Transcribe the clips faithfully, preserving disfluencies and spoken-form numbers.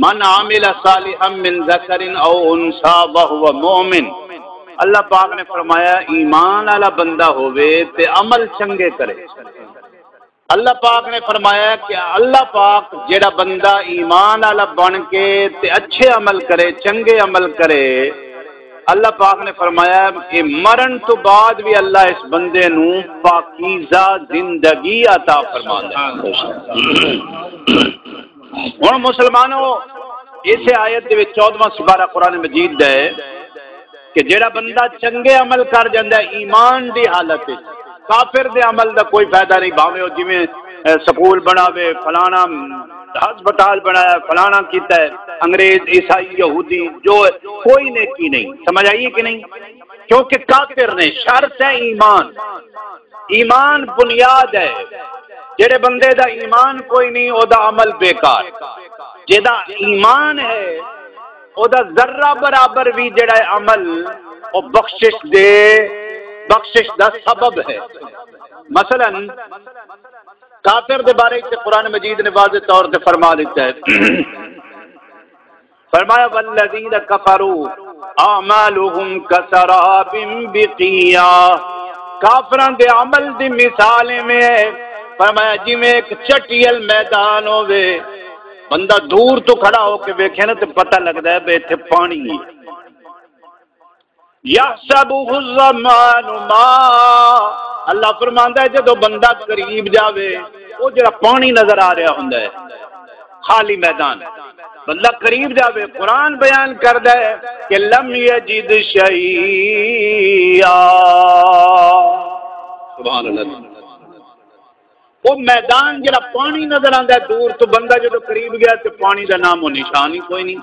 من عمل صالحا من ذکر او انثی وہو مؤمن۔ اللہ پاک نے فرمایا، ایمان والا بندہ ہووے تے عمل چنگے کرے۔ اللہ پاک نے فرمایا کہ اللہ پاک جیڑا بندہ ایمان والا بن کے تے اچھے عمل کرے، چنگے عمل کرے، اللہ پاک نے فرمایا کہ مرن تو بعد بھی اللہ اس بندے نو پاکیزہ زندگی عطا فرماندا ہے۔ ہن مسلمانو، اس آیت دے وچ چودہواں سپارہ قرآن مجید دا ہے کہ جیڑا بندہ چنگے عمل کر جاندا ہے ایمان دی حالت وچ، کافر دے عمل دا کوئی فائدہ نہیں، بھاویں او جویں، اے، سکول بناوے، فلانا ہسپتال بنایا، فلانا کیتا ہے، انگریز، عیسائی، یہودی، جو ہے، کوئی نیکی نہیں۔ سمجھ آئی ہے کہ نہیں؟ کیونکہ کافر نے، شرط ہے ایمان۔ ایمان بنیاد ہے۔ جیڑے بندے دا ایمان کوئی نہیں، او دا عمل بیکار۔ جیدا ایمان ہے، او دا ذرہ برابر بھی جیڑا ہے عمل، او بخشش دے، بخشش دا سبب ہے۔ مثلاً کافر دے بارے تے قرآن مجید نے واضح طور تے فرما دیتا ہے۔ فرمایا، والذین کفروا اعمالهم کسراب بقیعہ۔ کافراں دے عمل دی مثال ایویں ہے، فرمایا، جویں ایک چٹیل میدان ہووے، بندہ دور تو کھڑا ہو کے ویکھے نا تے پتہ لگدا ہے بے اتھے پانی ہے۔ یحسبہ الظمآن ماء۔ اللہ فرماندا ہے، جدوں بندہ قریب جاوے، او جڑا پانی نظر آ رہا ہوندا ہے، خالی میدان، بندہ قریب جاوے، قرآن بیان کردا ہے کہ لم یجد شیئا۔ سبحان اللہ۔ او میدان جڑا پانی نظر آندا ہے دور تو، بندہ جدوں قریب گیا تے پانی دا نام و نشان ہی کوئی نہیں۔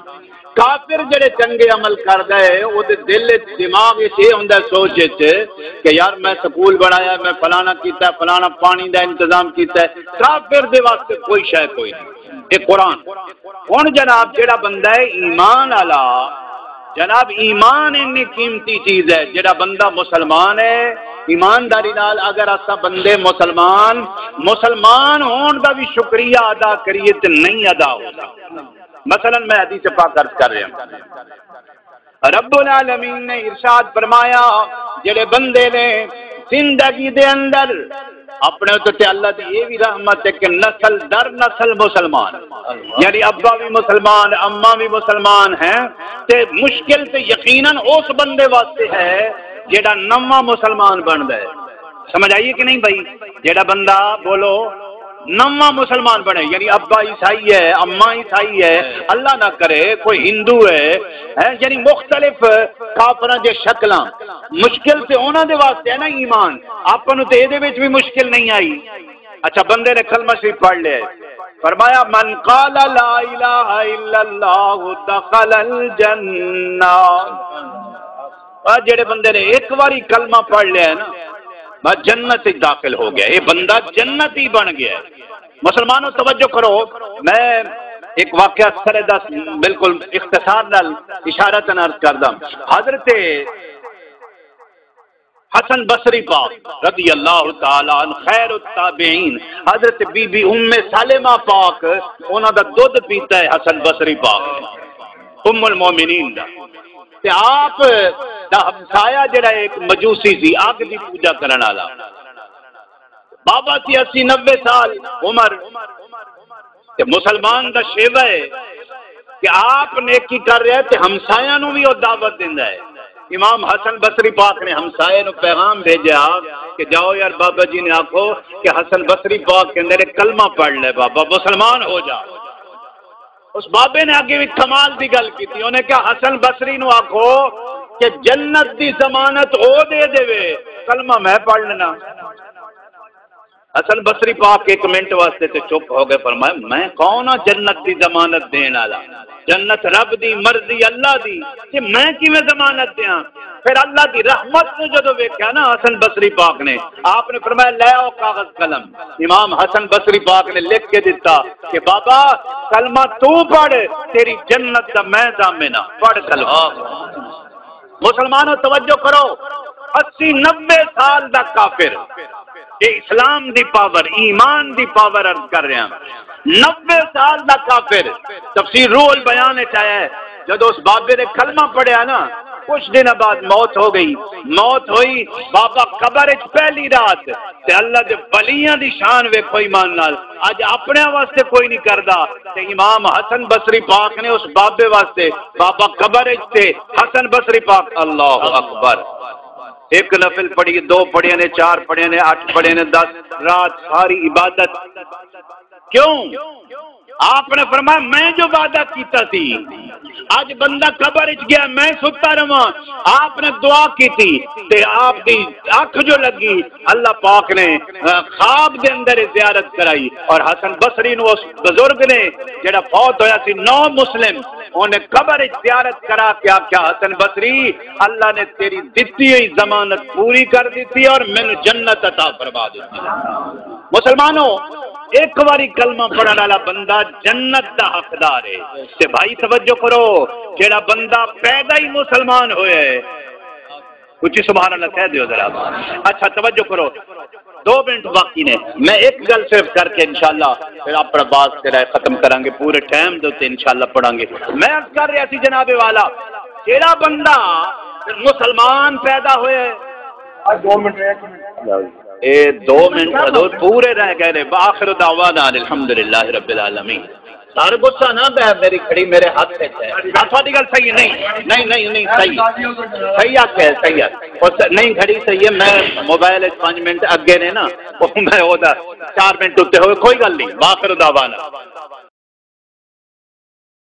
کافر جڑے چنگے عمل کردا ہے، او دے دل وچ، دماغ وچ اے ہوندا ہے، سوچ وچ کہ یار، میں سکول بنایا، میں فلانا کیتا، فلانا پانی دا انتظام کیتا ہے۔ کافر دے واسطے کوئی شے کوئی نہیں۔ اے قرآن۔ ہن جناب، جڑا بندہ ہے ایمان والا، جناب، ایمان انی قیمتی چیز ہے۔ جڑا بندہ مسلمان ہے، ایمانداری نال اگر اساں بندے مسلمان، مسلمان ہون دا بھی شکریہ ادا کریے تے نہیں ادا ہو سکدا۔ مثلاً میں حدیث پاک عرض کر رہا ہوں، رب العالمین نے ارشاد فرمایا، جڑے بندے نے زندگی دے اندر اپنے اُتے تے اللہ دی یہ بھی رحمت ہے کہ نسل در نسل مسلمان، یعنی ابا بھی مسلمان، اماں بھی مسلمان ہیں، تے مشکل تے یقیناً اس بندے واسطے ہے جیڑا نواں مسلمان بندا ہے۔ سمجھ آئی ہے کہ نہیں بھائی؟ جیڑا بندہ، بولو، نواں مسلمان بنے، یعنی ابا عیسائی ہے، اماں عیسائی ہے، اللہ نہ کرے کوئی ہندو ہے، ہیں، یعنی مختلف کافراں دے شکلاں، مشکل تے انہاں دے واسطے ہے نا ایمان، آپاں نوں تے ایدے وچ بھی مشکل نہیں آئی۔ اچھا، بندے نے کلمہ شریف پڑھ لیا ہے، فرمایا، من قال لا الہ الا اللہ دخل الجنہ۔ آ جڑے بندے نے ایک واری کلمہ پڑھ لیا ہے نا، بس جنت وچ داخل ہو گیا، یہ بندہ جنتی بن گیا ہے۔ مسلمانوں، توجہ کرو، میں ایک واقعہ سر دس بالکل اختصار نال اشارتاً عرض کردا۔ حضرت حسن بصری پاک رضی اللہ تعالیٰ عنہ، خیر التابعین، حضرت بی بی ام سلمہ پاک، انہاں دا دودھ پیتا ہے حسن بصری پاک نے، ام المومنین دا۔ تے آپ دا ہمسایہ جڑا ہے، ایک مجوسی سی، اگ دی پوجا کرن والا، بابا سی اسی نوے سال عمر، تے مسلمان دا شیوہ ہے کہ آپ نیکی کر رہا ہے تے ہمسایاں نوں بھی او دعوت دیندا ہے۔ امام حسن بصری پاک نے ہمسایے نوں پیغام بھیجا کہ جاؤ یار، بابا جی نے آکھو کہ حسن بصری پاک کہندے نے، کلمہ پڑھ لے بابا، مسلمان ہو جا۔ اس بابے نے اگے بھی کمال دی گل کیتی، انہیں کہا، حسن بصری نوں آکھو کہ جنت دی ضمانت او دے دے، کلمہ میں پڑھ لینا۔ حسن بصری پاک ایک منٹ واسطے تے چپ ہو گئے، فرمایا، میں کون ہاں جنت دی ضمانت دین والا؟ جنت رب دی مرضی، اللہ دی، تے میں کیویں ضمانت دیاں؟ پھر اللہ دی رحمت نوں جدوں ویکھیا نا حسن بصری پاک نے، آپ نے فرمایا، لے آؤ کاغذ قلم۔ امام حسن بصری پاک نے لکھ کے دتا کہ بابا، کلمہ تو پڑھ، تیری جنت دا میں ضامن ہاں، پڑھ کلمہ۔ مسلمانوں، توجہ کرو، اسی نوے سال دا کافر، اے اسلام دی پاور، ایمان دی پاور عرض کر رہا ہاں۔ نوے سال دا کافر۔ تفسیر روح البیان وچ آیا ہے، جدوں اس بابے نے کلمہ پڑھیا نا، کچھ دن بعد موت ہو گئی۔ موت ہوئی، بابا قبر وچ پہلی رات، تے اللہ دے ولیاں دی شان ویکھو ایمان نال۔ اج اپنے واسطے کوئی نہیں کردا، تے امام حسن بصری پاک نے اس بابے واسطے، بابا قبر وچ تے حسن بصری پاک، اللہ اکبر، ایک نفل پڑھی، دو پڑھے نے، چار پڑھے نے، اٹھ پڑھے نے، دس، رات ساری عبادت۔ کیوں؟ آپ نے فرمایا، میں جو وعدہ کیتا سی، اج بندہ قبر وچ گیا، میں ستا رہواں۔ آپ نے دعا کیتی تے آپ دی اکھ جو لگی، اللہ پاک نے، آ، خواب دے اندر زیارت کرائی، اور حسن بصری نو اس بزرگ نے، جڑا فوت ہویا سی، نو مسلم، انہیں قبر وچ زیارت کرا کے آکھیا، حسن بصری، اللہ نے تیری دتی ہوئی ضمانت پوری کر دتی اور مینوں جنت عطا فرما دتی۔ مسلمانوں، ایک واری کلمہ پڑھن والا بندہ جنت دا حقدار ہے۔ تے بھائی توجہ کرو، جیڑا بندہ پیدا ہی مسلمان ہویا ہے، اچھی سبحان اللہ کہہ دیو ذرا۔ اچھا توجہ کرو، دو منٹ باقی نے، میں ایک گل صرف کر کے انشاءاللہ پھر اپنا باز جڑا ہے ختم کراں گے، پورے ٹائم دے تے انشاءاللہ پڑھاں گے۔ میں عرض کر رہا سی جناب والا، جیڑا بندہ مسلمان پیدا ہویا ہے، اے دو منٹ حضور پورے رہ گئے نے۔ وآخر دعوانا ان الحمدللہ رب العالمین۔ سر غصہ نہ پے، میری گھڑی میرے ہاتھ وچ ہے۔ آ، تہاڈی گل صحیح ہے، نہیں، نہیں، نہیں، نہیں، صحیح۔ صحیح آکھیا ہے، صحیح ہے۔ اور س-، نہیں، گھڑی صحیح ہے، میں موبائل وچ پنج منٹ اگے نے نا، او میں او دا چار منٹ اتے ہوئے، کوئی گل نہیں۔ وآخر دعوانا۔